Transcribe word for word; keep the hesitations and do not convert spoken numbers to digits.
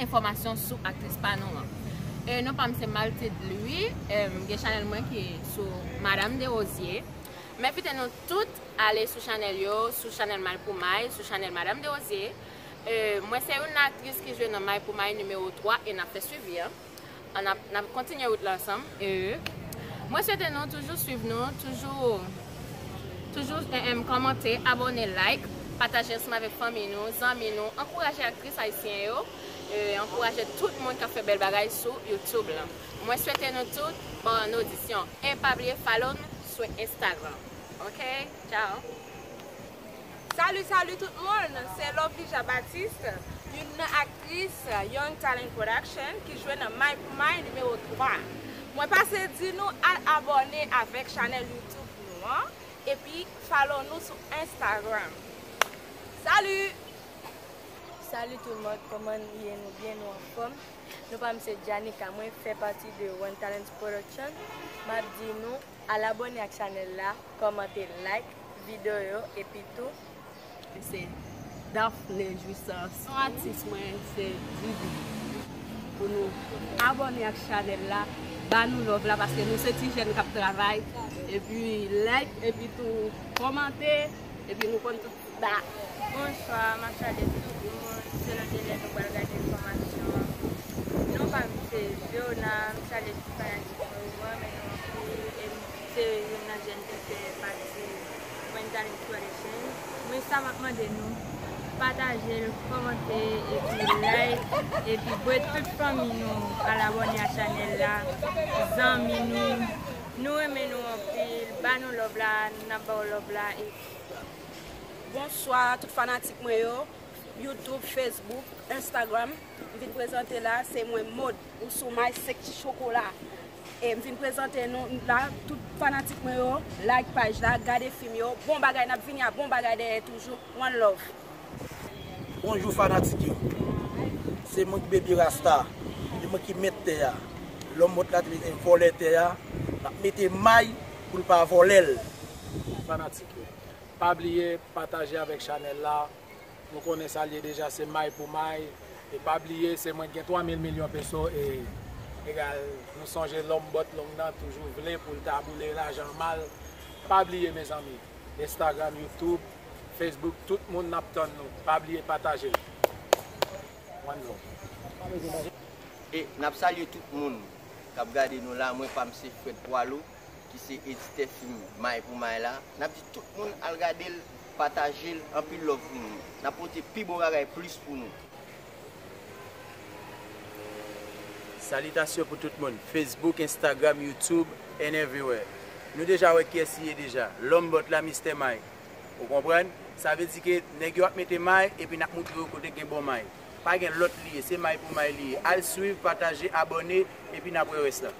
enfòmasyon sou aktris pa nou an. E non pa m se Mathilde Louis, e, m gen chanèl mwen ki sou Madame Desrosiers. M envite nou tout ale sou chanèl yo, sou chanèl May pou May, sou chanèl Madame Desrosiers. E, mwen se youn nan aktris ki jwe nan May pou May nimewo twa e n ap fè swivi an. An ap, n ap kontinye wout la ansanm. E mwen swete nou toujou swiv nou, toujou, toujou, em, em, kòmante, abòne, like, pataje ansanm avèk fanmi nou, zanmi nou, ankouraje aktris ayisyen yo, e ankouraje tout moun k ap fè bèl bagay sou YouTube lan. Mwen swete nou tout bòn odisyon. E pa bliye follow n sou Instagram. Ok? Ciao! Salut, salut tout moun, se Lovely Jean Baptiste, youn nan aktris Young Talent Production ki jwe nan May pou May nimewo twa. Mwen pase di nou al abòne avèk chanèl YouTube nou an, epi follow nou sou Instagram. Salut! Salut tout le monde, kòman nou ye? Nou byen, nou anfòm? Non pa m se Janica, mwen fè pati de One Talents Production. M ap di nou al abòne ak chanèl la, kòmante, like videyo yo, epi tou. Se Daphne Jouissance, yon atis mwen, se Didi. Pou nou abòne ak chanèl la, ba nou love la, paske nou se ti jèn k ap travay. Epi like, epi tou kòmante, epi nou konn tout. Ba. Bonswa, m ap salye tout moun. Selon de lè nou pral gade enfòmasyon an. Non pa m se Veona, m salye tout fanatik mwen yo, mwen renmen nou anpil, e m se youn nan jèn ki fè pati One Talent Production. Men sa m ap mande nou, pataje l, kòmante, epi like, epi voye tout fanmi nou al abòne a chanèl la, zanmi nou. Nou renmen nou anpil, ba nou love la, n ap ba w love la, epi Bonswa tout fanatik mwen yo, YouTube, Facebook, Instagram. M vin prezante la, se mwen Maude, ou sou May Sexy Chocolat. E m vin prezante nou la, tout fanatik mwen yo, like paj la, gade fim yo, bon bagay, n ap vini a bon bagay dèyè toujou. One love. Bonjou fanatik yo. Se mwen ki Baby Rasta. E mwen ki mèt tè a. Lòm bòt la te vle vòlè tè a. N ap mete may pou l pa vòlè l. Fanatik yo. Pa bliye pataje avèk chanèl la. Nou konnen sa l ye deja, se may pou may. E pa bliye, se mwen ki gen twa mil milyon peso e egal, nou sonje lòm bòt long nan toujou vle pou l ta boule lajan mal. Pa bliye mezanmi, Instagram, YouTube, Facebook, tout moun n ap tann nou. Pa bliye pataje l. One love. E n ap salye tout moun k ap gade nou la, mwen pa m se Fred Poilou ki se editè fim May pou May la. N ap di tout moun al gade l, pataje l, anpil love pou nou. N ap pote pi bon bagay plis pou nou. Salitasyon pou tout moun, Facebook, Instagram, YouTube, and everywhere. Nou deja wè kiyès li ye deja, lòm bòt la, Mistè May. Ou konprann? Sa vle di ke nèg yo ap mete may epi n ap moutre yo kote gen bon may. Pa gen lòt li ye, se may pou may li ye. Al swiv, pataje, abòne, epi n ap wè rès la.